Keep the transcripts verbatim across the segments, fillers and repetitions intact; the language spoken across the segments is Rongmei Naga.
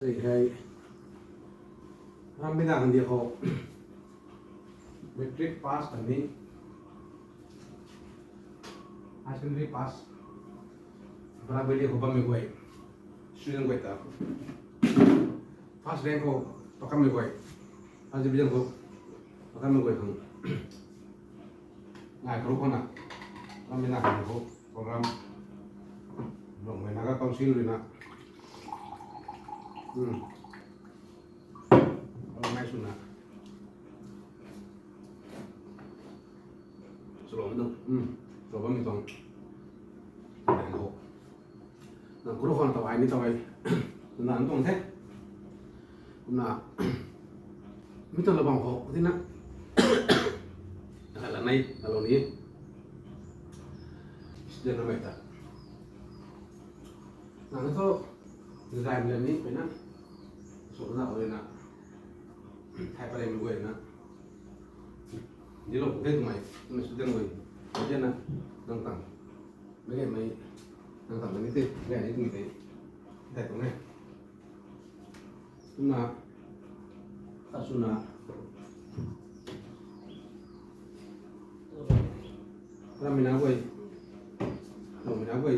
Hei, ram bina handi ho. Matric pass tani, high secondary pass. Bara beli ho bammei guay, student guay ta. First rank ho pakanmei guay, first division ho pakanmei guay khang. Ngai kru khona, ram bina handi ho program. Rongmei Naga Council ruina. Hmm. Organize swna. Solo mi tuang. Hmm. Solo mi tuang. Nang kru khona tawai ni tawai. Nang tuang the. Kumna. Mi tuang labang ho. Tina. Ala nai, ala ni. Student na mai ta. Nang thu design le ni pena. So na oi na. Thai pare mi guay na. Ni lo de tumai, tumai student guay. Oi na, nang tang. Mei mei, nang tang ni te, mei ni tumai te. Thai tung ne. Kumna, ta swna. Ram mina guay. Ram mina guay.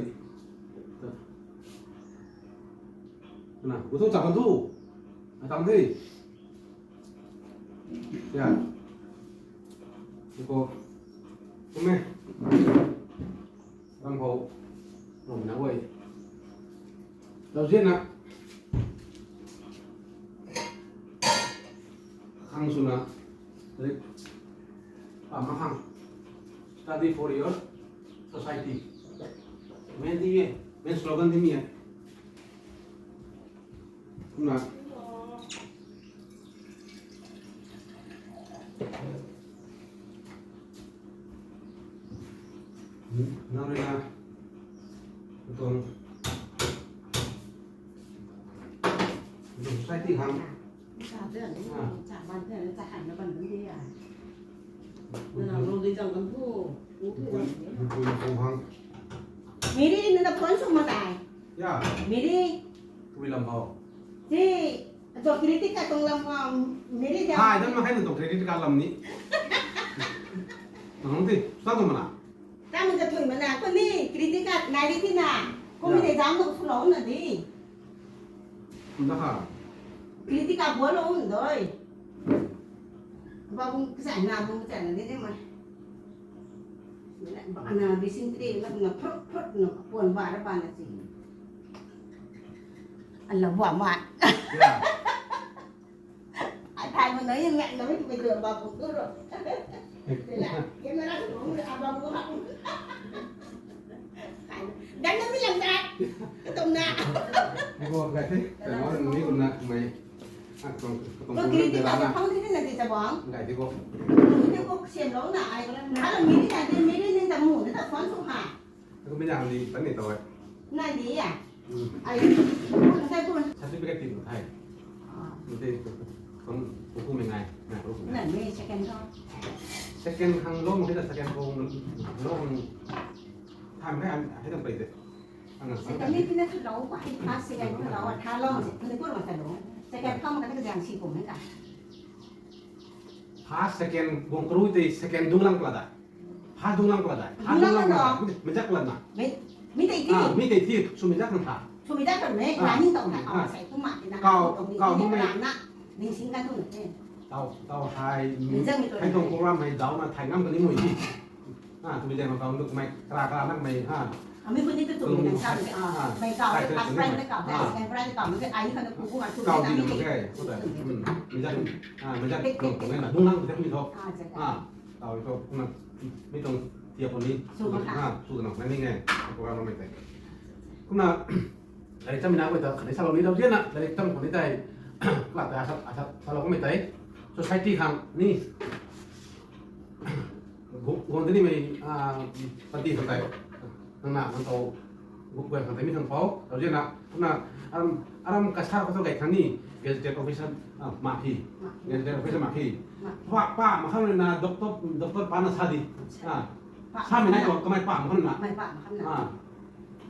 Na, bu tu chak kan tu. Atang de. Ya. Ko. Kume. Ram khou. Ram mina guay. Lau zian na. Khang swna, like, ah, makhang, study for your society. Main thing e, main slogan thing e. Kumna. Nang rui na, tuang, tuang society khang. Ah. Miri, nang na phone sw ma tai. Ya. Miri. Tui lam hou. Si, ado critic ka tuang lam, um, Miri de. Hai, dan ma hai na tuang critic ka lam ni. Nang ti, sa tu mana. Tami ka thui mana, ko ni critic ka nai ri ti na. Ko mi de jam no sw lou na di. Nda ha. Critic ka bo lou ndoi. Ba bung kasa na bung kasa na de de ma. Ana bisin tri na na prut prut na puan ba ra ba na si. Ala bua ma. Ya. Ai thai ma na yang ngai na mi video ba bung tu ro. Camera ko na ba bung ha. Dan na mi lang da. Tum na. Ni ko ga the. Tamo ni ko na mai. Ko critic ka phone thei na ti ta bang. Ngai di ko. Ni ko siam lou na ai. Na la mi ni na di mi ni ta mu ni ta phone sw ha. Ko mi na ni ta ni ta wai. Na di ya. Ai. Ko na sa ko. Certificate ti thai. Ni te ko ko mi ngai. Na ko. Na mi second ko. Second khang lou mo ta second ko lou. Tham hai hai tam pai te. Second ni tina thu lou, first second thu lou, tha lou, second ni pur ma ta lou. Second kam ka ta jang si kum ka. First second bung kru te second dung lang pla da. First dung lang pla da. First dung lang pla da. Mi jak pla na. Mi, mi te ti. Ah, mi te ti, sw mi jak kan tha. Sw mi jak kan me, ah, planning tau na, ah, sai tu ma ti na. Kau, kau mo me. Na, ning sing kan tu na te. Tau, tau hai, mi jak mi tu hai na. Tong program hai dau na thai ngam kan ni mo ti. Ah, tu mi jak ma kau tu mai, kra kra nak mai, ah. Ami ko ni tu tu mi nang sam, ah, mai kau, first prize na kau, second prize na kau, mai ai kan ku ku ma tu. Kau na di mi na te. Ke, ko ta. Hmm, mi jak, ah, mi jak tu tu na, dung lang tu mi tho. Ah, jak. Ah. Tau to, kumna, mi tuang tiap puni. Sw ma kha. Ha, sw na, na ni nge. Program mai te. Kumna, lairik cham mina ko ta, kani sa lou ni dau zian na, lairik cham puni tai. Kla ta sa, sa, sa lou ko mai tai. Society khang ni. Gu-, guang tini mei, ah, party khang tai. Nang na, nang tau, gu-, guang khang tai mi khang pau. Dau zian na, kumna, aram, aram kasar ko to gai khang ni, gazetted officer, ah, ma phi. Ma phi. Gazetted officer ma phi. Ma phi. Pa, pa, ma khang na doctor, doctor pa na sa di. Ah. Pa. Sa mi nai ko, kamei pa ma khang na. Kamei pa ma khang na. Ah.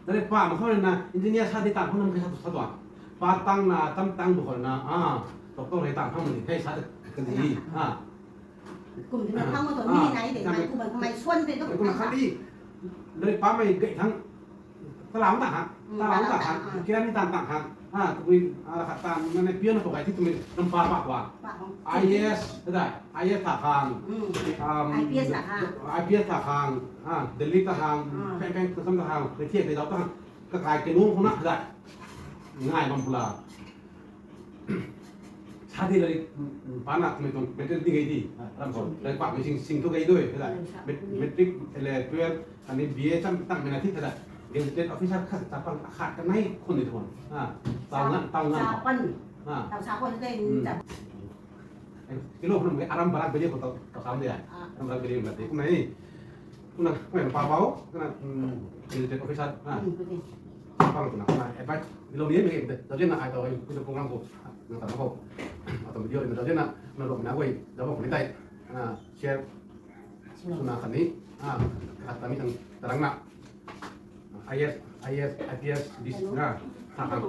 Tare pa ma khang na, engineer sa di ta khang na, kamei sa tu sa tu. Pa tang na, tam tang bu khou na, a, tok tok rei tang khang ni, hei sa ta ka di, a. Kum di na khang ma to ni nai de, mai kum mai suan de to. Kum khat di, rei pa mai gay thang, ta lam ta ha, ta lam ta ha, kira ni tang tang ha, a, tui, a, khat tang na ne pian na to gay ti tui, nam pa pa kwa. IAS, da, IAS ta khang, um, IPS ta khang, IPS ta khang, a, Delhi ta khang, peng peng ta khang, rei thiak rei dau ta khang. Kakai kei nung khou na da. Ngai bam pula. Sa di lari, pa na kumei tuang matric di gei di. Ram khou lari pa mei sing, sing thu gei dui, da. Mat-, matric, le twelve, ani B A cham tang mei na thi, da. Gazetted officer khat, chapang khat kanei khun ni thun. Ha. Tau ngan, tau ngan. Chapang. Ha. Tau sa khou ni tei, chap- Kilo khun mei aram barak beli khou tau, tau sam de. Aram barak beli mat de. Kumna ni. Kumna, kumna pa pau, kumna, um, gazetted officer, na. Pang kumna, kumna, advice, kilo ni mei de. Dau jin na ai tau, ai, kumna program khou, na tau khou. Atau video ni dau jin na, na lou na guay, dau khou ni tai. Na, share. Kumna khat ni, a, khat ta mi tang, tarang na. IAS, IAS, IPS, this, na, ta khang.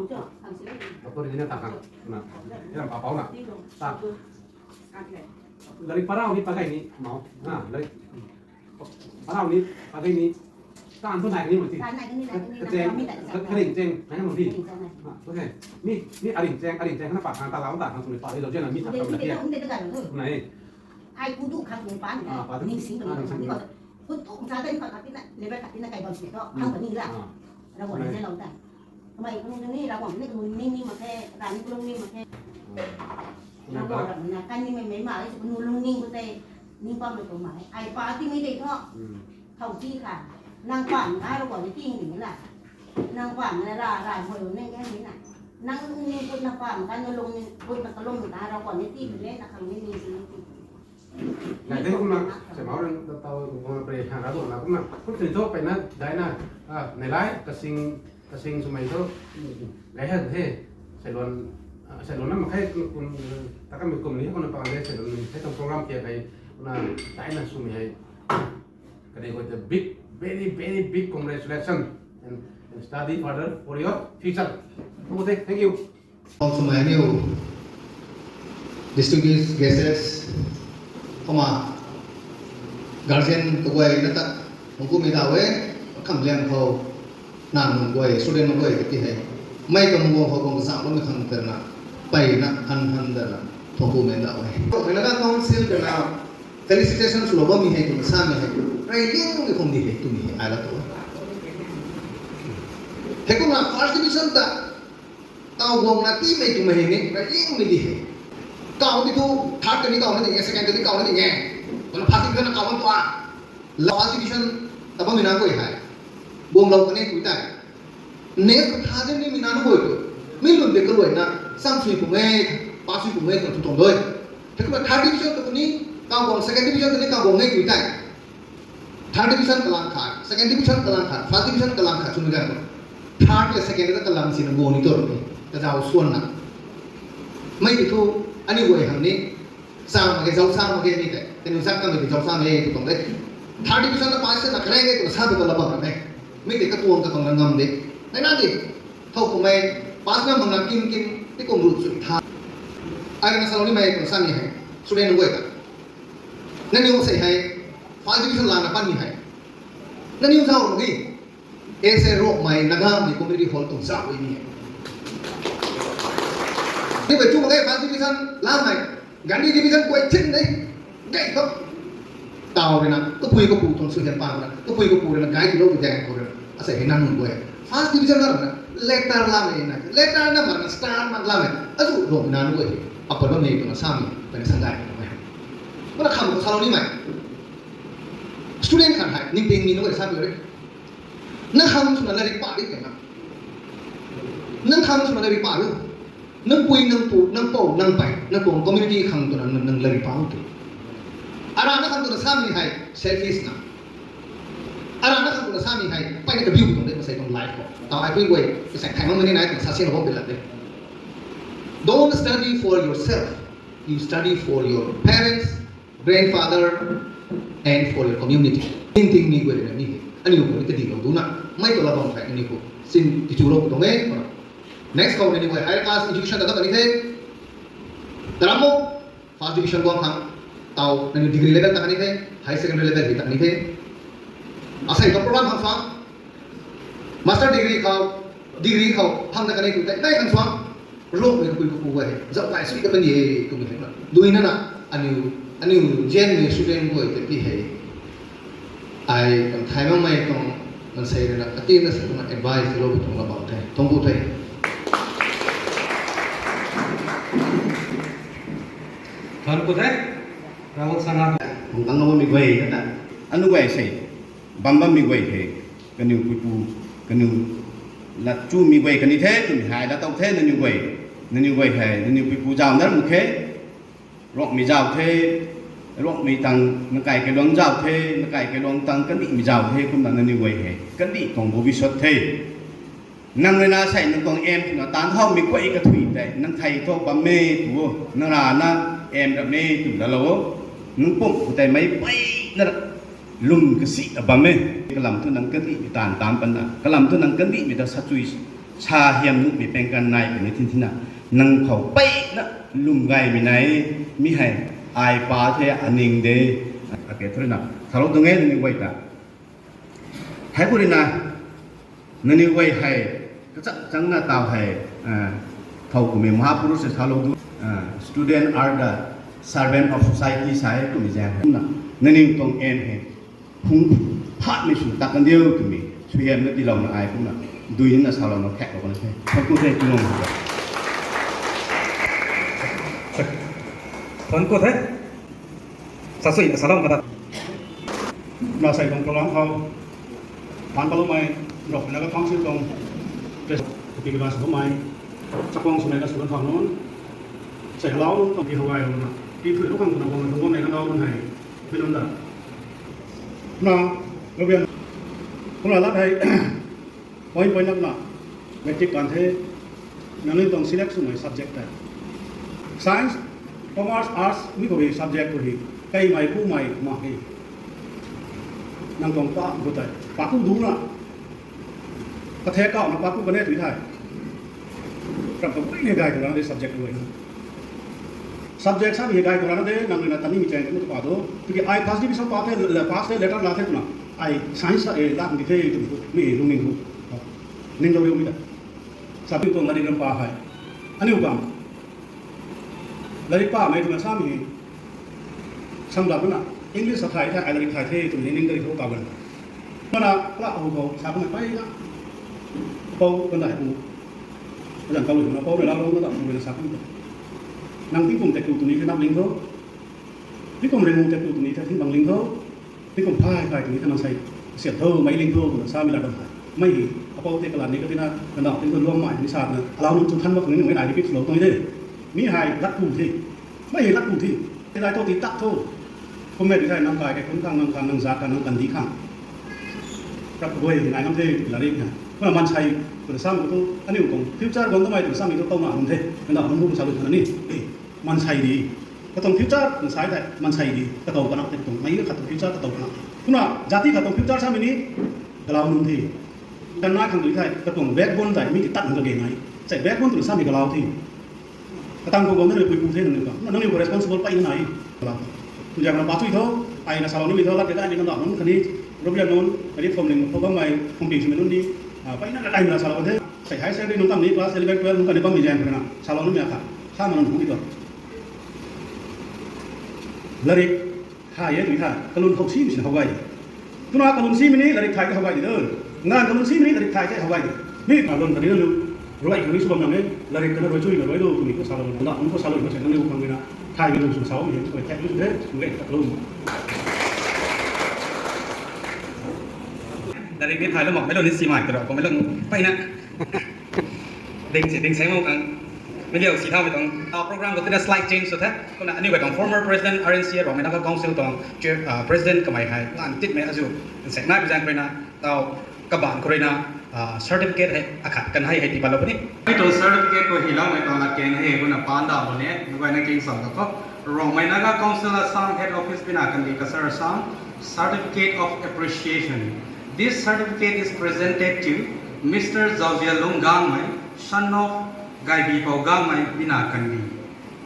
Doctor engineer ta khang. Na, ram pa pau na. Ta. Lari parau ni pagai ni, mau. Na, lari parau ni pagai ni. Kan tu nai ni mati. Kan nai ni, nai ni, kacheng, nai ni, ka-, karing cheng, nai ni mati. Karing cheng nai. Ah, okay. Ni, ni aring cheng, aring cheng, na pa khang ta lau ta khang tu ni pa, ni dau jin na mi ta khang na. Nai. Ai ku du khang ni pa ni. Ah, pa tu. Ning sing tu ni. Khun tu sa tei ni pa khat tina, level khat tina kai bam sini tu, khang pa ni la. Ravguangc ni lou ta. Kamei kanu ni, Ravguangc ni kanu ning ni mak khe, Ravguangc ni kanu ning mak khe. Ravguangc ram na kan ni mei mei ma, ai su kanu lung ning bu tei, ning pa mei tu ma. Ai pa ti mei tei thu. Thau ti kha. Nang pa na Ravguangc ni ting ni la. Nang pa na ra, ra, hoi neng kan ni na. Nang lung ning bu na pa, kan lung ning bu na kalum ta, Ravguangc ni ting le, na khang ni ning ting ni ting. Nai tei kumna, se mau ran tau kumna pre ha ra do na kumna, kum tei to pai na, dai na, a, nai lai, kasing, kasing swmei to, gai han the, se luan, a, se luan na mak khe kum, kum, ta kamei kum ni kumna pa de, se luan ni, hei tang program kia kai, kumna, dai na swmei hei. Kani ko the big, very, very big congratulations and, and study further for your future. Okay, thank you. Khou swmei aniu distinguished guests, kumna guardian kaguay na ta, nunc kumei ta e, khang liang khou, nang nunc guay, student nunc guay kati hei. Mei kamuang khou kum kazauh loumei khang ta na, peyna, han han ta na, thangkumei ta e. Kumei na council ta na, felicitation swlou bammei hei, kum samei hei, rey liangmei khang di hei, twmei hei, ai la tu. Hei kumna first division ta, Kau guang na tiimei twmei hei ni, rey liangmei di hei. Kau di thu, third kani kau na di nge, second kani kau na di nge. Kumna first division na kau bam tua. First division ta bammei na guay hei. Guanglou kani tui tei. Next ka third division ni mi na na guay tu. Mi lun de kaluai na, sam sui pu nge, pa sui pu nge, twna tu tuang doi. Hei kumna third division ta ni, kau guang second division ta ni kau guang nge tui tei. Third division kalang khat, second division kalang khat, first division kalang khat swmei ganv khou. Third le second ta kalang sina guang ni tu ni, kazauh suan na. Mei tei thu, aniu guay hang ni, sa mak ge, zauc sa mak ge ni tei, kaniw zak kamei tei zauc sa mak ge tw tuang de. Third division na pass na kanei ge twna sa tu ta la bam na me. Mei tei katuang katuang na ngam de. Nai na di, thow kumei, pass na mak na kim kim, ti kum ru sw tha. Ai na salou nimei twna sa ni hei, student guay ta. Nangniw sei hei, first division lana panmei hei. Nangniw zauc mak ge. Ese Rongmei Nagamei Community Hall tuang zauc e ni. Ni bai chu mak ge first division lamei. Gandhi division guay thin de. Gay khou. Taw rui na, kapui kapu tuang suaihiam pan na, kapui kapu rui na gay tilou tei khou rui na. Asei hei nang nunc guay. First division na rui na, letter lamei na, letter na mak na star mak lamei. Azu Rongmei na nunc guay. Apa lo nei twna samei, twna sa gay na mei. Kumna kham khou salou nimei. Student khat hei, ningting ni nunc guay sa pi re. Nang khang swna lairik pa di kena. Nang khang swna lairik pa ru. Nang pui, nang pu, nang pou, nang pei, nang tuang community khang twna nang, nang lairik pa ru tu. Ara na khang twna samei hei selfish na. Ara na khang twna samei hei, peyna kabiu tuang de, masei tuang life khou. Taw ai pui guay, kasek thai mang mani nai, sa sian hou bilat de. Don't study for yourself. You study for your parents, grandfather, and for your community. Ningting ni guay na ni. Aniu guay ni kadi lou duna. Mei tu la bam thai aniu khou. Sin tichu lou tuang e. Next khou nangniw guay higher class institution ta ta ni the. Taramo first division guang khang tau nangniw degree level ta ni the, higher secondary level hei ta ni the. Asei khou program khang suang, master degree khou, degree khou phang ta ni tu tei nai khang suang. Rok ni kapui kapu guay zau kai sui ta ni e twmei hei na. Dui na na aniu, aniu gen ni student guay tei ti hei. Ai kan thai mang mai tuang kan sei na ati na sa tuang advice lo tuang la bam the. Tuang bu the. Tuang bu the. Rahul Sangha. Hung tang na mi guay na ta. Anu guay sei. Bam bam mi guay the. Kaniw puipu, kaniw lat chu mi guay kani the, kaniw hei lat tau the, naniw guay. Naniw guay hei, naniw puipu zau nar mu khe. Ruangmei zau the, ruangmei tang, nakai kailuang zau the, nakai kailuang tang kandihmei zau the, kumna nangniw guay hei kandih tuang bobisot the. Nang rui na sei nang tuang aim twna taanc howmei guay kathui tei, nang thei thu bam e tu o, nang rana aim ra me tu lalo o, nang pumh khou tei mei peyna ra lum kasi a bam e. Kalam thu nang kandihmei taanv taanc patna, kalam thu nang kandihmei ta sachui sa hiam nuhmei peng kan nai puni thin thina, nang khou peyna lum gaymei nai, mi hei ai pa the aning de, ake thu rui na, salou tuang e nangniw guay ta. Hei khou rui na, nangniw guay hei, kachang chang na tau hei, thow kummei Mahapurush se salou du, student are the servant of society sa e kummei zaeng hei. Kumna, nangniw tuang aim hei, phung phatmei sw tak kan diu twmei suaihiamna tiilouna ai kumna, dui nina salouna khaklou kan the. Thank you the, Pu Lung. Thank you the. Sasui na salou kata. Na sei tuang program khou, man paloumei, Rongmei Naga Council tuang, pres, kupi kibas paloumei, chakhwang swmei na sw kan thau nunc, sei lau nunc tuang pi how gay na, pi phui lou khang twna guang tuang guangmei na lau nunc hei, mi nunc ta. Na, Reverend, kumna lat hei, point point nap na, matric kan the, nangniw tuang select swmei subject tei, science, commerce, arts, mi khou hei subject khou hei, kaimei kumei mak he. Nang tuang pa khou tei, pa ku du na, kathe kauhna pa ku kan e tui thei. Ram tuang pui ni gay tuang rana de subject rui na. Subject sa ni gay tuang rana de, nang rui na tani mi chaeng tu pa do. Tiki ai first division pa the, le-, pass the, letter la the twna. Ai science sa e, lak di the, tu mi lungning hu. Ning lou riu mi ta. Sa tu tuang lari ram pa hei. Aniu bam. Lairik pamei twna samei hei, samlak na, English sa thay the, ai lairik thay the twmei ning lairik khou kaw gan. Mana, kala hou khou sa kummei peyna, pou kan dai pu, azan kaw luna pou rui lau lou na dam rui na sa kummei. Nang tingkum tei ku twni the nap ling tho, tingkum ringu tei ku twni the thing bang ling tho. Tingkum phay phay twni ta nang sei siam tho, mei ling tho twna samei lat bam hei. Mei hei, apou tei kalat ni katina, kandauh tingkum luam mei ni sa twna, alau nunc chu than mak ni mei nai repeat lou tuang de. Mi hei lat ku the. Mei hei lat ku the. Tei lai tho ti tak tho. Kum mei di thei nang kai kei khun khang, nang khang, nang zat khang, nang kandih khang. Rap guay hei nai ngam the, lairik hei. Kumna mansei, kumna sam khou tu, aniu tuang future guang tamei twna samei tu tow na nunc the. Kandauh nunc kum sa lu twna ni. Eh, mansei di. Katuang future, na sai thei, mansei di, katow kana, katuang mei khat tuang future, katow kana. Kumna, jati khat tuang future samei ni, galau nunc the. Kan nai khang di thei, katuang backbone thei, mi ti tat nunc kage nai. Sei backbone twna samei galau the. Katang khou guang nangniw puipu the nangniw ka. Kumna nangniw khou responsible peyna nai. Galau. Tuzak na pa chui tho, ai na salou nimei tho, lat kei dai ni kandauh nunc khatni, Robia nunc, khatni phwamling khou bammei, phwampi swmei nunc ni, ah, peyna lat ai na salou the. Sei high secondary nunc tam ni, class eleven, twelve nunc khatni bammei zaeng khou na, salou nimei akhat. Sa ma nunc hu di tho. Lairik thay e tui the, kalun khou simei sin how gay. Twna kalun simei ni lairik thay the how gay di do. Nganv kalun simei ni lairik thay the how gay di. Mi kalun kani lu, ruai kani sw bam nang e, lairik kana ruai chui na ruai do twmei khou salou, na nunc khou salou na sei nangniw khang na, thaymei lu sw salou mi, ruai thay lu sw the, ruai thay lu. Lairik ni thay lou mak mei lou ni simei tei rau khou mei lou peyna. Ding si, ding sei mo kang. Mei liu si thaumei tuang, ah, program khou tina slight change sw the. Kumna aniu guay tuang former president R N C A Rongmei Naga Council tuang chair, ah, president kamei hei, lan titmei azu, sek nai pi zaeng khou rui na, tau kabaanc khou rui na, ah, certificate hei, akhat kan hei hei tii pat lou puni. Mei tuang certificate khou hi loumei tuang lat kan hei, kumna paan da lou ni, mei guay na king sam ta khou. Rongmei Naga Council Assam Head Office pina kan di kasar Assam, Certificate of Appreciation. This certificate is presented to Mister Zauzia Lungangmei, son of Gaibi Pou Gamei Bina Kanbi,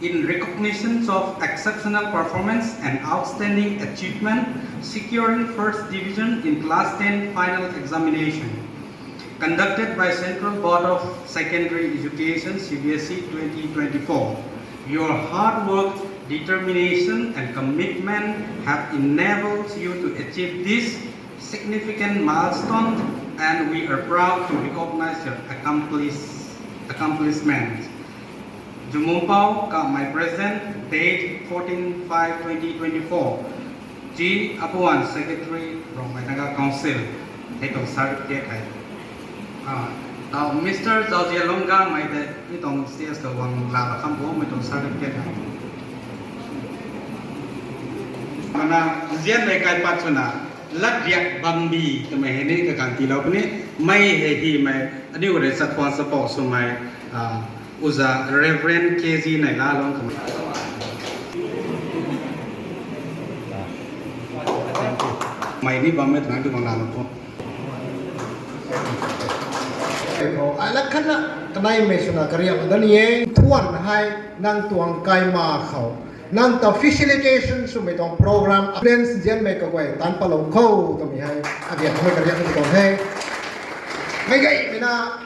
in recognition of exceptional performance and outstanding achievement, securing first division in class ten final examination conducted by Central Board of Secondary Education, C B S E, twenty twenty-four. Your hard work, determination, and commitment have enabled you to achieve this significant milestone, and we are proud to recognize your accomplish-, accomplishments. Zumumpou Kamei present, date fourteen five twenty twenty-four. G Apuan, Secretary, Rongmei Naga Council. Hei tuang certificate hei. Ah, tau Mister Zauzia Longgamei te, mi tuang stage ta wang la ba kham bo, mi tuang certificate hei. Mana, zianmei kai pat swna, lat riak bambi twmei hei ni kaganv tiilou puni, mei hei himei, aniu rui sa khwan sa pou swmei, ah, Uza Reverend K G Neihlalung kamei. Mei ni bammei twna tu bang la lou kho. Ai lat khatna, kanei mei swna kariak dan e, thuan hei, nang tuang kaima khou, nang ta facilitation swmei tuang program, attendance zianmei kaguay, tan palou kho, twmei hei, abiak kamei kariak ni tuang he. Mei gay, mei na,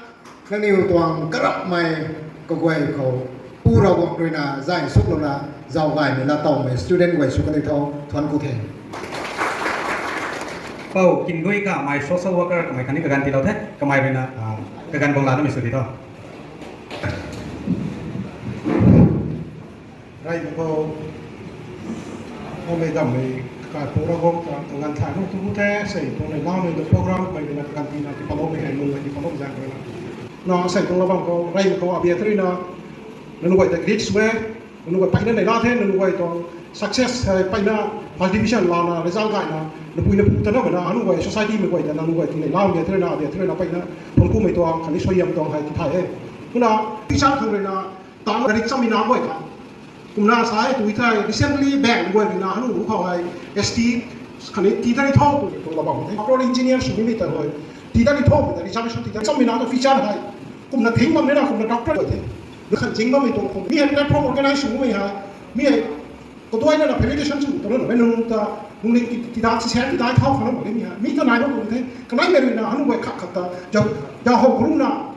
nangniw tuang karapmei kaguay khou, Pu Ravguangc rui na zay suklouna, zauc gaymei na tawmei student guay sw kaniw tho, thuan ku the. Pou Kingui Kamei social worker kamei khatni kaganv tiilou the, kamei rui na, ah, kaganv bang la namei sw di tho. Reymei khou, Rongmei Dammei, kai Pu Ravguangc ta kaganv thay nunc tu the, sei tuang nei naumei tuang program, mei rui na kaganv tina, ti paloumei hei, nunc mei ti palou zang rui na. Na sei tuang la bam khou, reymei khou, abiak rui na, nunc guay ta greet sw e, nunc guay peyna nei la the, nunc guay tuang success hei peyna, first division lana, result gayna, napui napu ta na mei na, nunc guay society mei guay ta, nunc guay ti nei la, abiak rui na, abiak rui na peyna, thuan kumei tuang, khatni suaihiam tuang hei ti thay e. Kumna, teacher khang rui na, tang rik chammei na guay kha. Kumna sa e tu thei, recently bank guay rui na, nunc khou hei, S T, khatni ti ta ni tho, tu tuang la bam the. Doctor engineer sw nimei ta guay. Ti ta ni tho, ta reservation ti ta, chammei na ta feature hei. Kumna thing bam ni na, kumna doctor guay the. Na khan jing bammei tuang khou. Mi hei platform organize swmei hei. Mi hei, kaduaina na facilitation sw, ta na, na, nunc ta, nunc ning ti, ti da, si sian ti da, thau khang na, mi hei. Mi ta nai bam tu the. Kanei mei rui na, nunc guay khat khat ta, ja, ja hou kru na,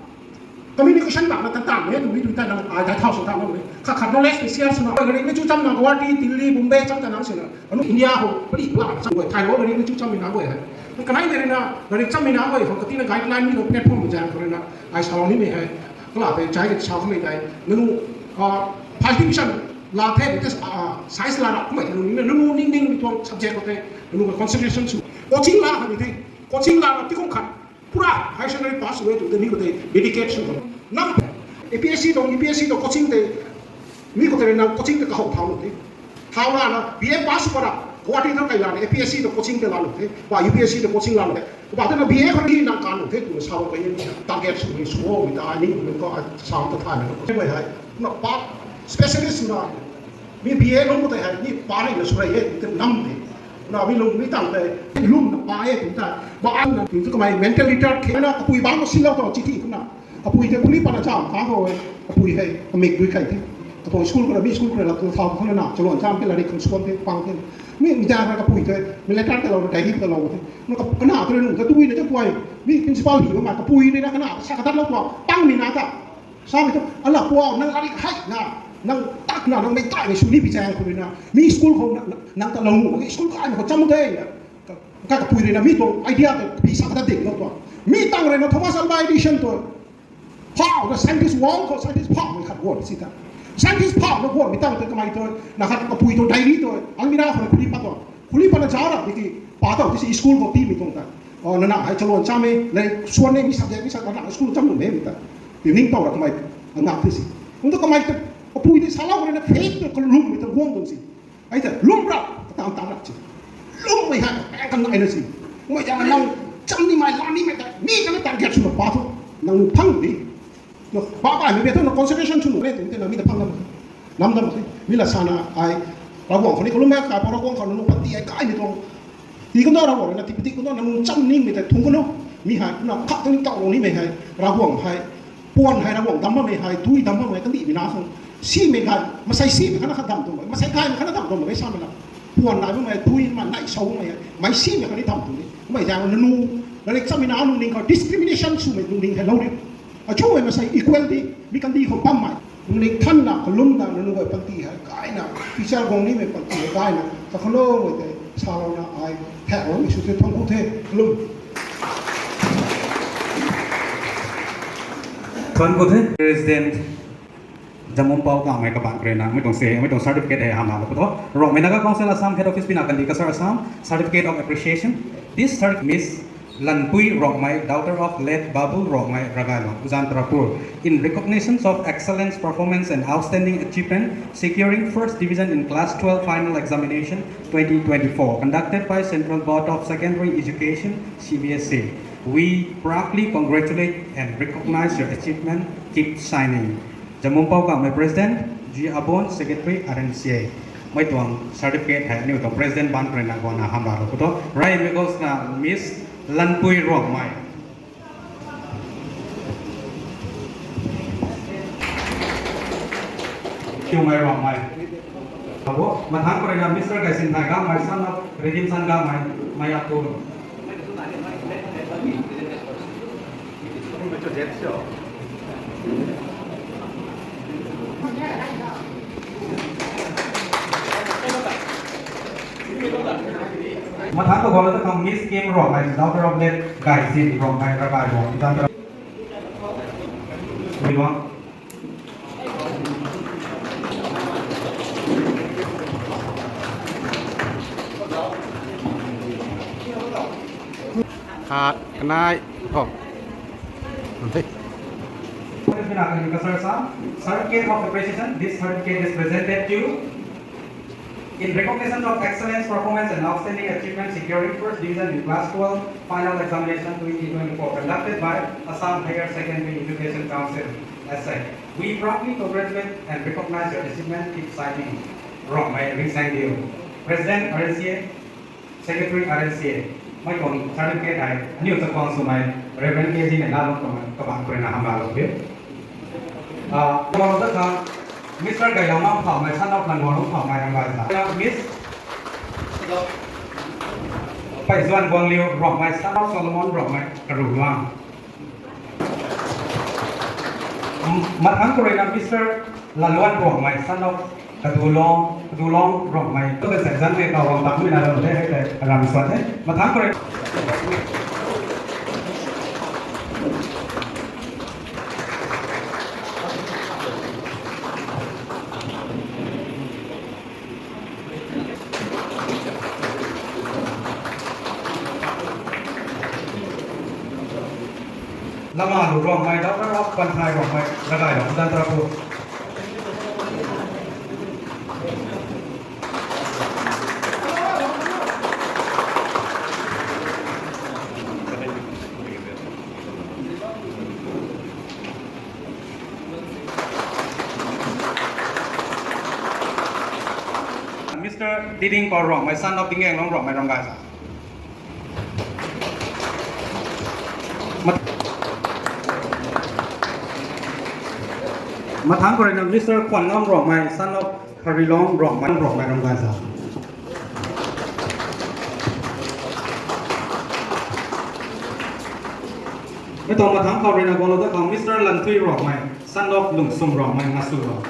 communication bak na tan tan e, tu mi tu ta na, ai ta thau sw ta na, khat khat knowledge ni share swna, garik ni chu cham na, Guwahati, Delhi, Bombay, cham ta na sina, anu India ho, pari pla, cham guay, Thai ho, garik ni chu cham na guay hei. Kanei mei rui na, garik cham na guay, ho, kati na guideline ni lo platform zang khou rui na, ai sa ni mei hei. Kala pe chai ke sa mei dai, nanu, ah, five division la the, te, ah, science la ra, kumei nanu, nanu ning ning mi tuang subject khou te, nanu concentration sw. Coaching la kha ni the, coaching la na ti kum khat. Pura higher secondary pass sw e tu te mi khou te dedicate sw khou. Nam A P S C tuang, U P S C tuang coaching te, mi khou te rui na coaching te kahou thau nu the. Thau la na B A pass sw para, Guwahati tuang kai la na A P S C tuang coaching te la nu the. Ba U P S C tuang coaching la nu the. Ba te na B A khou ni nang kan nu the tu sa khou e, target sw ni sw o mi ta ni khou ko sa ta tha na. Te bai hei, na pa specialist na. Mi B A lung khou tei hei, mi pa rui na sw rei e, tei nam de. Na mi lung mi tang tei, lung na pa e, tei ta. Ba an na, tei tu kamei mental retard the na, kapui bang ko silou ta, chi thi na. Kapui tei puni pa na cham, ka ko, kapui hei, kamik dui kai the. Kapui school khou na, mi school khou na, la tu thau khou na, chaluan cham tei la ri khang suan tei, pang tei. Mi, mi ta kapui tei, mi letter tei lou, diary tei lou tei. Na ka, kana tei nung, ka tui na ta puai. Mi principal hi ma, kapui ni na kana, sa ka tat lou tua, pang ni na ta. Sa mi tu, ala pua, nang ari hai na, nang tak na, nang mei tai mei sw ni pi chang khou na, mi school khou na, na, nang ta lou, mi school kai khou cham de na. Ka, ka kapui rui na mi tuang idea ta pi sa kata ding lou tuang. Mi tang rui na Thomas Alva Edison tu. Phau na scientist wall khou scientist phau mei khat guan si ta. Scientist phau na guan mi tang tu kamei tu, na khat kapui tu diary tu, almirah khou na khuli pat tu. Khuli pat na zauc ra, di ki pa tau ti si school khou ti mi tuang ta. O, na na hai chaluan cham e, na suan e mi subject mi sa, na na school cham nu me mi ta. Ti ning tau ra kamei, na ti si. Kum tu kamei tu, kapui ti sa lou rui na faith tu kalum mi ta guang tuang si. Ai ta, lum ra, ka tang tang ra chi. Lum mei hai, pang kan nai na si. Mei ta nang cham ni mei, la ni mei ta, mi ka na target sw na pa tu. Nang nu phang di. No, ba ba, mi be tu na concentration sw nu le, tu te na mi ta phang lam. Lam dam, mi la sa na, ai, Ravguangc khou ni kalum e, ka pa Ravguangc khou nu pati ai, kai ni tuang. Ti kan na Ravguangc na, ti pati kan na, nang nu cham ni mei ta, thung kan no. Mi hai, na khat tu ni tau ni mei hai, Ravguangc hai. Puan hei na guang dam bammei hei, dui dam bammei kandihmei na sung. Simei gay, masei simei khana kha dam tuang, masei gaymei khana dam tuang, mei samei na. Puan nai bammei, dui ma nai sau bammei, mei simei kani dam tuang ni. Mei zang nanu, na rik samei na nung ning khou discrimination swmei nung ning hei lou ri. Achu mei masei equality, mi kandi khou bammei. Nung ning than na, kalum na, nanu guay panty hei, gay na, teacher guang nimei panty hei, gay na, kakhalo mei te, salou na, ai, thak lou, isu te, thang ku the, kalum. Thang ku the, President Jamum Pau Kamei kabaanc khou rui na, mei tuang se, mei tuang certificate hei hamh la lou pu tho. Rongmei Naga Council Assam Head Office pina kandi kasar Assam, Certificate of Appreciation. This cert-, Miss Lanpui Rongmei, daughter of late Babu Rongmei, Ragailong, Uzantarapur, in recognition of excellence, performance and outstanding achievement, securing first division in class twelve final examination twenty twenty-four, conducted by Central Board of Secondary Education, C B S E. We proudly congratulate and recognize your achievement. Keep shining. Jamum Pau Kamei President, G Abon Secretary, R N C A. Mei tuang certificate hei aniu tuang President baanc khou rui na guang na hamh la lou pu tho. Rei mei ghost na Miss Lanpui Rongmei. Kiumei Rongmei. Abo, mathangc khou rui na Mister Gaisinthai Gamei, son of Redim San Gamei, Mayapur. Mathangc khou guang lou ta khang Miss Kim Rongmei, daughter of late Gaisin Rongmei, Ragailong, Rongmei. Khat, kanei, thumh. Certificate of appreciation. This certificate is presented to in recognition of excellence performance and outstanding achievement, securing first division in class twelve final examination twenty twenty-four conducted by Assam Higher Secondary Education Council, S A. We proudly congratulate and recognize your achievement. Keep shining. Rongmei Ringsaengdiu, President R N C A, Secretary R N C A, mei tuang certificate hei aniu chakhwang swmei Reverend K G Neihlalung tuang kabaanc khou rui na hamh la lou the. Ah, guang lou ta khang Mister Gailongmang Phammei, son of Languanglung Phammei, Rongmei sa. Miss Paizuan Guangliu Rongmei, son of Solomon Rongmei, Karuhluang. Mathangc khou rui na Mister Lalwan Rongmei, son of Kadulong, Kadulong Rongmei. Tu kan sa zan mei kau wang tak mei na ram the, hei tei ram suan the. Mathangc khou rui Lama Lu Rongmei, daughter of Panthai Rongmei, Ragailong, Uzantarapur. Mister Tiding Paul Rongmei, son of Dingenglong Rongmei, Rongmei sa. Mat-, mathangc khou rui na Mister Khuangam Rongmei, son of Harilong Rongmei, Rongmei, Rongmei sa. Mei tuang mathangc khou rui na guang lou ta khang Mister Lanthui Rongmei, son of Lungsung Rongmei, Ngasulou.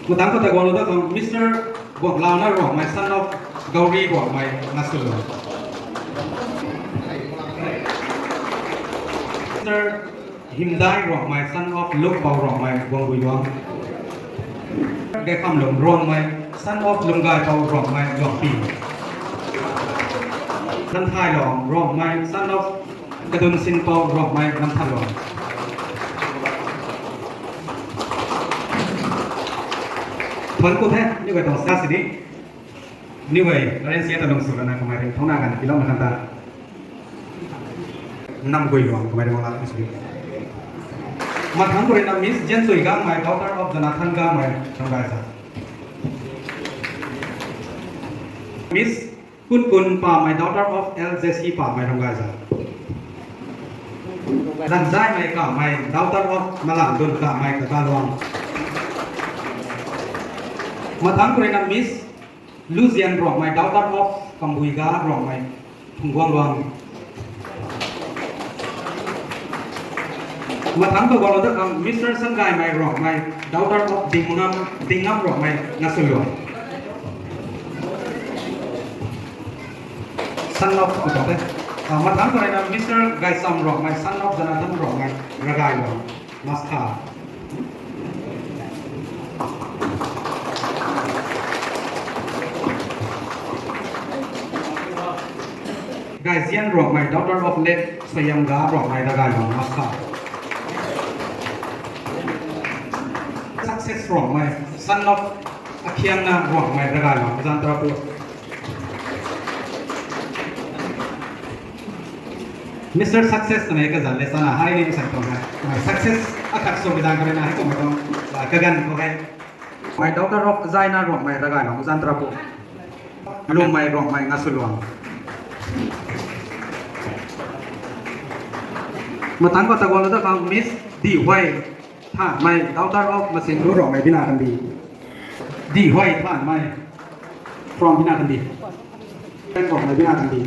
Mathangc khou ta guang lou ta khang Mister Guanglauna Rongmei, son of Gauri Rongmei, Ngasulou. Mister Himdai Rongmei, son of Lukpou Rongmei, Guangguiluang. Gaikhamlung Rongmei, son of Lunggaipou Rongmei, Luangpi. Lanthailong Rongmei, son of Kadunsinpou Rongmei, Lanthailong. Thuanc ku the, aniu guay tuang sa sini. Aniu guay, R N C A ta lung sw lana kamei ring thongna kan tiloumei kan ta. Namguiluang kamei ring la sw. Mathangc khou rui na Miss Jensui Gangmei, daughter of Jonathan Gangmei, Rongmei sa. Miss Kun Kun Pamei, daughter of L J C Pamei, Ramgaiza. Zanzaimei Kamei, daughter of Malam Dun Kamei, Kakaluang. Mathangc khou ruina Miss Luzian Ruangmei, daughter of Kambuiga Ruangmei, Phungguangluang. Mathangc khou guanglou dat khang Mister Sangaimei Ruangmei, daughter of Dingngam, Dingngam Ruangmei, Ngasulong. Son of, ah, mathangc khou ruina Mister Gaisam Ruangmei, son of Jonathan Ruangmei, Ragailong, Maskha. Gaizian Ruangmei, daughter of late Soyamga Ruangmei, Ragailong, Maskha. Success Ruangmei, son of Akhiangna Ruangmei, Ragailong, Zantrapu. Mister Success twmei kazanc le sana hei ni san tuang hei. Success akhat sw kazanc khou ruina hei kummei tuang, ah, kaganv khou hei. My daughter of Zaina Ruangmei, Ragailong, Zantrapu. Lumei Ruangmei, Ngasulong. Mathangc khou ta guanglou dat khang Miss Dihuay Thanmei, daughter of Masinglu Ruangmei, Bina Kandi. Dihuay Thanmei from Bina Kandi. Ruangmei, Bina Kandi.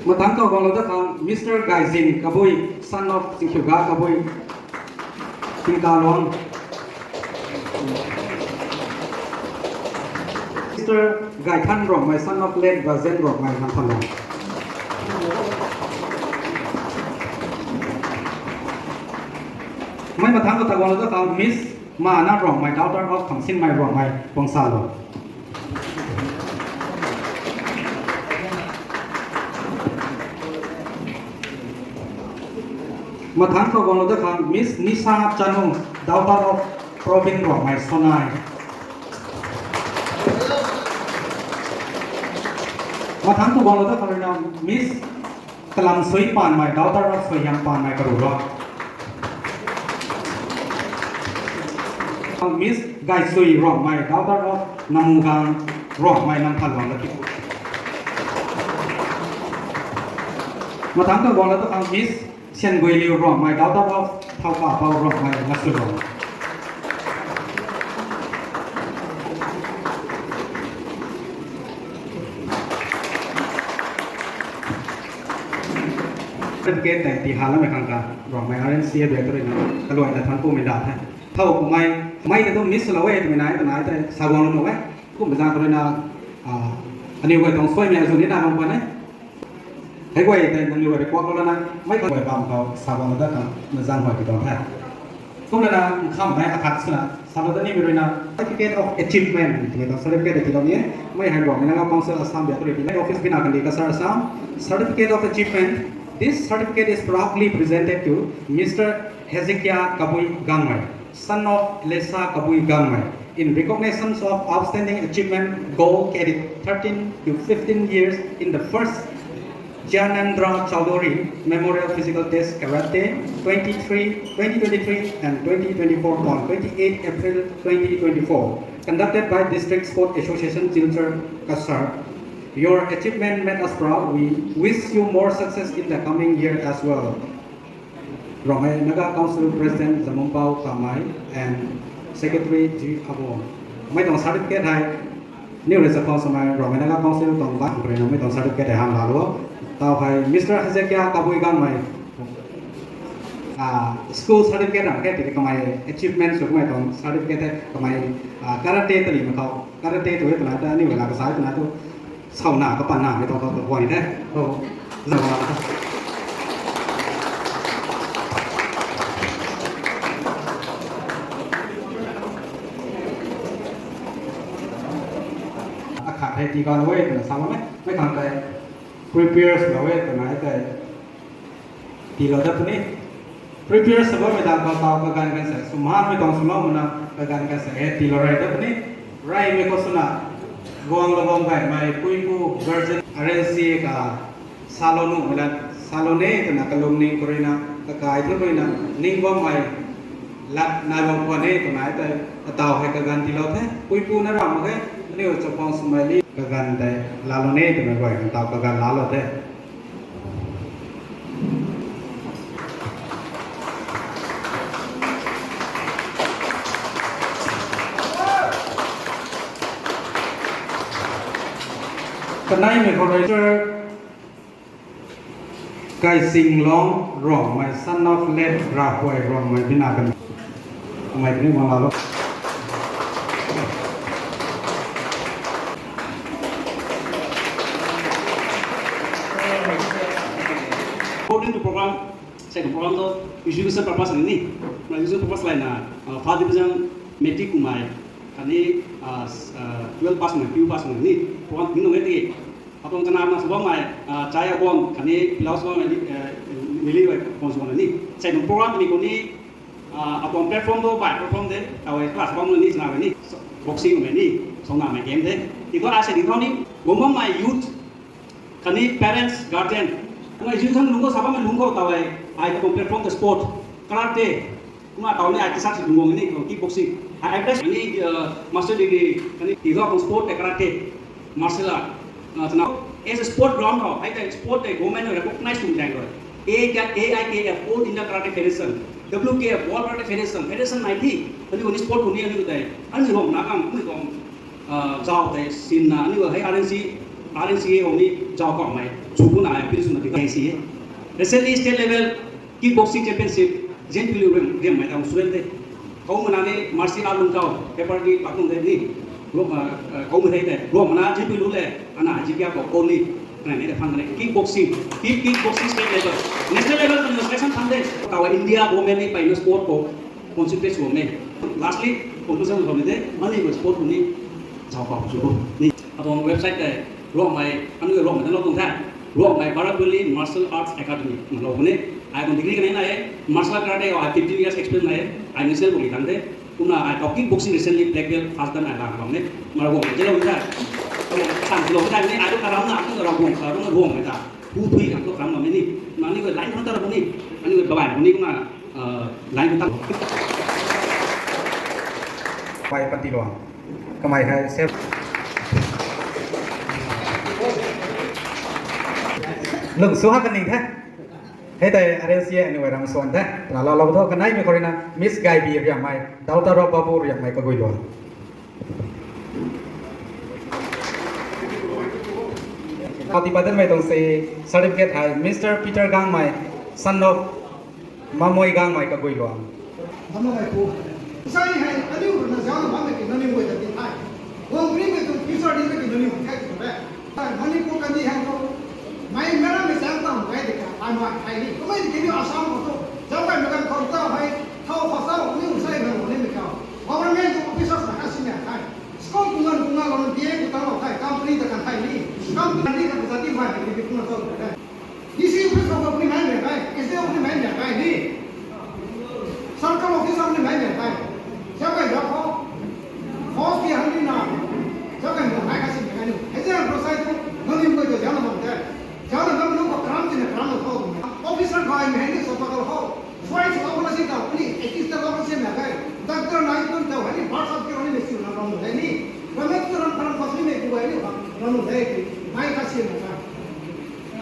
Mathangc khou guanglou dat khang Mister Gaizin Kabui, son of Chingkhiuga Kabui, Tingkaluang. Mister Gaithan Ruangmei, son of late Rajen Ruangmei, Namphanlong. Mei mathangc khou ta guanglou dat khang Miss Mana Ruangmei, daughter of Khangsinmei Ruangmei, Pongsalong. Mathangc khou guanglou dat khang Miss Nisha Chanu, daughter of Probin Ruangmei, Sonai. Mathangc khou guanglou dat khang ruina Miss Kalam Sui Panmei, daughter of Suihiam Panmei, Karulo. Miss Gaisui Ruangmei, daughter of Namugang Ruangmei, Namphanlong, Lakipu. Mathangc khou guanglou dat khang Miss Sianguiliu Ruangmei, daughter of Thaukapou Ruangmei, Ngasulong. Certificate tei tii halammei khang ta Ruangmei R N C A bia tu ruina kaluaina thangc kumei dat the. Thow kumei, mei ta tu miss lou e twmei nai, twmei nai tei sa guanglou nuh e. Kumna zaeng khou ruina, ah, aniw guay tuang suaimei azuh ni na bam khwan e. Hei guay tei nangniw guay rui kuaklou lana, mei khang guay bam khou sa guanglou dat khang na zaeng huay pi tuang the. Kumlana nkhamhmei akhat swna salou dat nimei ruina Certificate of Achievement twmei tuang certificate tiilou ni e. Mei hei Ruangmei Naga Council Assam bia tu rui tii e, office Bina Kandi, Cachar, Assam. Certificate of Achievement. This certificate is proudly presented to Mister Hezekiah Kabui Gangmei, son of Lesa Kabui Gangmei, in recognition of outstanding achievement, gold cadet, thirteen to fifteen years in the first Jnanendra Chaudhary Memorial Physical Test Karate twenty-three, twenty twenty-three and twenty twenty-four on twenty-eight April twenty twenty-four, conducted by District Sport Association Silchar, Cachar. Your achievement made us proud. We wish you more success in the coming year as well. Ruangmei Naga Council President Zamumpao Kamei and Secretary G Abo. Mei tuang certificate hei, niw rui chakhwang swmei Ruangmei Naga Council tuang baihmei rui na mei tuang certificate hei han lalo. Tau hei Mister Hezekiah Kabui Gangmei, ah, school certificate ram khe tiki kamei achievement sw kamei tuang certificate hei kamei, ah, karate tani mei khou, karate tu e twna ta niw rui la kazai twna tu. Sauna kapatna mei tuang khou tu guay the. Khou, zang la. Akhat hei tii gan e twna sa bam e. Mei khang tei prepare swlou e twna e tei tiilou dat puni. Prepare sw bammei dang khou tau kaganv kan sa, swmaanmei tuang swlou mana kaganv kan sa e tiilou rey dat puni. Reymei khou swna guanglou bam gaymei puipu guardian R N C A ka salou nuhmei la, salou ne twna kalungning khou ruina, kakai thu ruina, ning bammei Lat nai bam khwan e twna tei, ataw hei kaganv tiilou the. Puipu na ram mak khe, aniu chakhwang swmei ni kaganv tei laalou ni twna guay kan taw kaganv laalou the. Kaneimei khou rui sir, Kaisinglong Ruangmei, son of late Rahuai Ruangmei, bina kan. Kamei kani wan laalou. According to program, second program tu education purpose ni. Education purpose layna, uh, first division matric kumei, khatni, uh, s-, uh, twelve pass na, P U pass na ni. Program ni nung e ti. Atuang kanamna sw bammei, ah, chai aguang khatni pilau sw bammei, ah, nili rui khwan sw bammei ni. Sei nung program ni khou ni, ah, atuang platform tu bai platform de, taw e class bam ni chana ni, boxing mei ni, songnamei game de. Ti thu asei ni thu ni, guang bammei youth, khatni parents, guardian. Kumna education lungc khou sa bammei lungc khou taw e, ai atuang platform de sport, karate, Kumna taw ni ai kisa si lungc guang ni, kickboxing. Ai, ai best ni, uh, master degree, kani, ti thu atuang sport tei karate, martial art. Uh, twna, as a sport ground ho, ai tei sport tei government recognize sw zaeng rui. A K, A I K F, All India Karate Federation, W K F, World Karate Federation, federation nai thi, aniu ni sport khou ni aniu tei, aniu Ruangmei na kam, aniu tuang, uh, zauc tei sinna, aniu hei R N C, R N C A khou ni zauc kaumei, chu kuna ai, pi swna ti kai si e. Recently, state level, Kickboxing championship, Zinpilou riam, riammei tang student the. Kou mana ni martial art lungc khou, paper ni pak tuang the ni. Ro-, ah, ah, kou mei the the. Ro mana Zinpilou le, ana Zinpia khou kou ni. Kana ni the phang the. Kickboxing, kick, kickboxing state level. National level khou selection phang the. Taw India government ni pai na sport khou concentrate sw me. Lastly, conclusion khou ni the, mani ko sport khou ni, zauc kaw sw ni. Atuang website tei, Ruangmei, aniu Ruangmei ta lou tuang the. Ruangmei Barabali Martial Arts Academy, na lou ni. Ai tuang degree kanei nai e, martial art karate, ai fifteen years experience nai e, ai national body tang the. Kumna ai kickboxing recently black belt first dan ai la bam ni. Mara Ruangmei ta lou the. Atuang tan lou the ni, ai tu karam na, atu karam Ruang, karam Ruangmei ta. Hu thui kan tu karam bam ni. Mani ko line khou ta ni. Ani ko babai ni kumna, uh, line khou ta. Pai pati lou. Kamei hei sep. Lung sw ha kaning the. Hei tei R N C A aniu ram suan the. Twna laalou tho kanei mei khou rui na Miss Gaibi riammei, Daughter of Babu riammei kagui lou. Ati padan mei tuang si certificate hei Mister Peter Gangmei, son of Mamoi Gangmei kagui luang. Dam mei pu. Sai hei, aniu rui na zauc na bammei ki nangniw guay ta ti the. Guang puni mei tuang future ni mei ki nangniw guay the ki tu re. Manipur kandih hei tu. Mei mera mei zauc tam kai de ka, ai mai thei ni. Kumei ki ni Assam khou tu. Zauc kai mei kan khou ta hei, thau khou sa, aniu sai na ni mei ka. Government tu officers na ka si mei thei. School kungan kungan lou na B A ku tang lou thei, company ta kan thei ni. Company ta kan zati mai ni, ni kungan tau thei. D C office khou ni mai mei kai, S D O ni mai mei kai ni. Circle office ni mai mei kai. Zauc kai zauc khou. Boss ki hang ni na. Zauc kai mei kai ka si mei kai ni. Hei zauc khou sai tu, nangniw guay tu zauc na bam the. Zauc na bam nu khou karam ti na karam na khou. Officer khou ai mei ni so pa khou. Suai sw lou na si tau ni, ekis ta lou na si na kai. Doctor nai kun tau hei ni, birth certificate ni mei si na rong hei ni. Ramen tu ram pharam khou si mei ku hei ni, rong hei ki. Mai ka si na kai.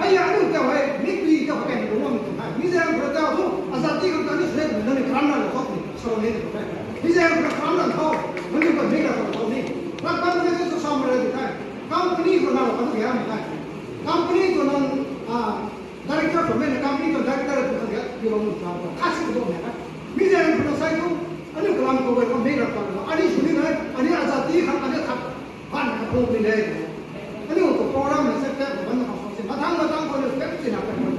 Hei ya, aniu tau hei, mi pui tau hei ni lou mi tau hei. Mi zang bro tau tu, azati khou ta ni sle na ni karam na lou khou ni, so ni tau hei. Mi zang bro karam na khou, mi ni ko mi ka khou ni. Rak pan ni tu sam re di kai. Company khou na lou khou ni ya mi kai. Company khou na, ah, Director khou mei na company tuang director khou ta ria, pi bam nu ta khou, khat si khou bam na. Mi zang khou sai tu, aniu kalam khou bai khou mei rak ta na, aniu sw ni na, aniu azati khang, aniu khat, ban na khou ni le. Aniu tu program ni se pek ban na khou si, mathang mathang khou ni pek si na pek ban.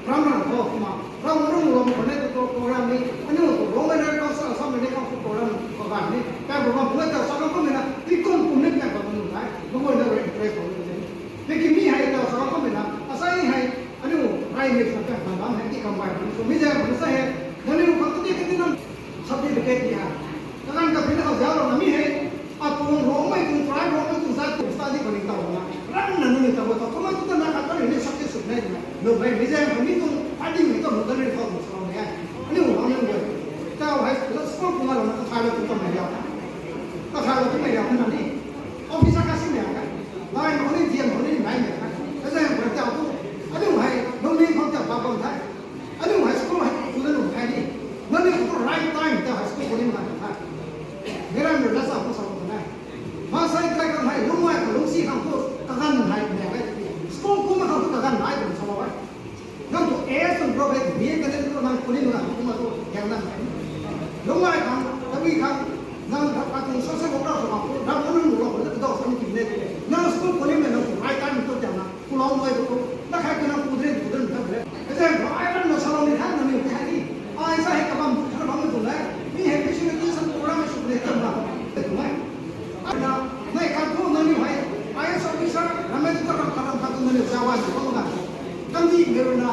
Ram ram khou ma, ram ram ram khou ni tu program ni, aniu tu Roman Records Assam ni khou program khou ban ni, pek ban khou ta sa khou ni na, ti kum kum ni pek ban nu nai, bu na re encourage khou ni. Lekin mi hei ta sa khou ni na, asai hei, Aniu, rai mei khou ta bam bam hei, ti kam bai bam. So, mi zang bam sa hei, nangniw khang kati kati nang certificate ni ha. Kaganv kaphi na khou zauc lou na mi hei, atuang Rongmei tuang tribe, Rongmei tuang zat tuang study khou ni tau na. Ran na nangniw tau tau, kumna tu ta na khat kani ni success sw na ni. Nangmei, mi zang bam mi tuang, adi mi tuang, nangniw khou tuang sa ni hei. Aniu, aniu, aniu. Tau hei, Lungmei khang, tabui khang, nang katuang social worker sw khang, ram nunc lu lou khou, kadau sa ni ti ne. Nang school khou ni mei nang right time tu tiang na, kulou mei tu, na khai tu nang kudre, kudre, kudre. Kazaeng khou ai ram na salou ni tha, nang ni khai ni. Ai sa hei kabam, kha bam tu le. Mi hei facilitation program sw le tam na. Tu mei. Ana, mei kha tu nang ni hei, I A S officer, ramei tu ram kha ram kha tu nang ni jawan tu na. Kam di mei na,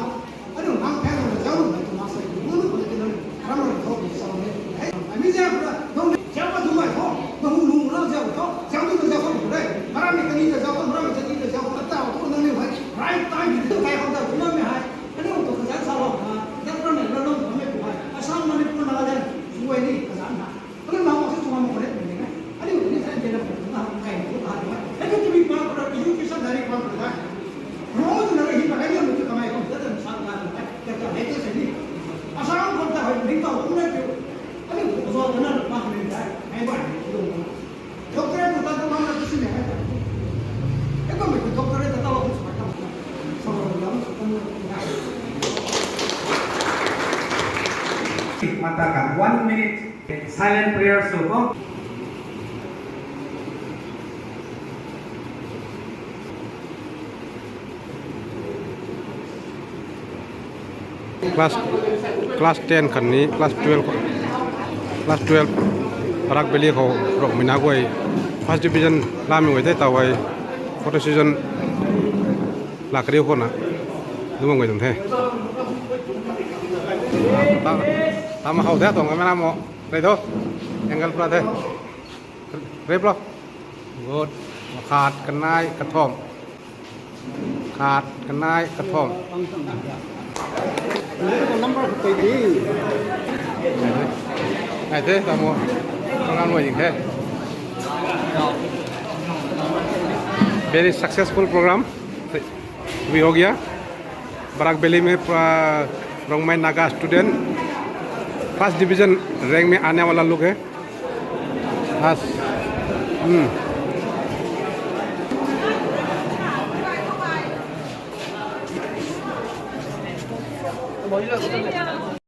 Aniu hang phang na zauc na tu ma sei, bu lu ko na ti na, ram ram thok ni sa ni. Hei, ami zauc na, dong ni zauc na tu mai tho, na hu lu na zauc tho, zauc tu na zauc ko de. Maram ni kani na zauc ko, maram ni kani na zauc ko, ta tho na ni hei. Right time ni tu kai hou da tu na mi hei. Aniu tu kazan sa lo na, zauc na ni na lo na mi tu hei. Assam, Manipur, Nagaland, suai ni kazan na. Aniu na ma se tu ma mo ko de ni na. Aniu ni sa de na ko na kai ni ko ta ni. Aniu tu mi pa ko da, education dari pa ko da. Ro tu na hi pa, aniu tu kamei ko da, sa na. Kata hei tu se ni. Asam khou ta hei ring tau kum na kiu. Ani ko zo ta na pa ni dai. Hei ba ni kiu. Doctorate ta ta ma na tu si ni hei ta. E ko mi doctorate ta ta lo sa ta. Sa lo ya ma sa ta ni. Mata ka one minute silent prayer sw ko. Class, class ten khatni class twelve, class twelve Barak Valley khou Rongmei na guay first division lamei guay tei tau hei photo session lak kariu khou na lungc guay tuang the. Ta, ta ma khou the tuang camera mo. Rei tho. Angle pura the. Rei bro. Good. Khat, kanei, kathumh. Khat, kanei, kathumh. Number khat tei di. Nai the, nai the, tamo. Program lo jing the. Very successful program. Wi ho gaya. Barak Valley mein, uh, Rongmei Naga student first division rank mein aane wala log hai. As, hmm.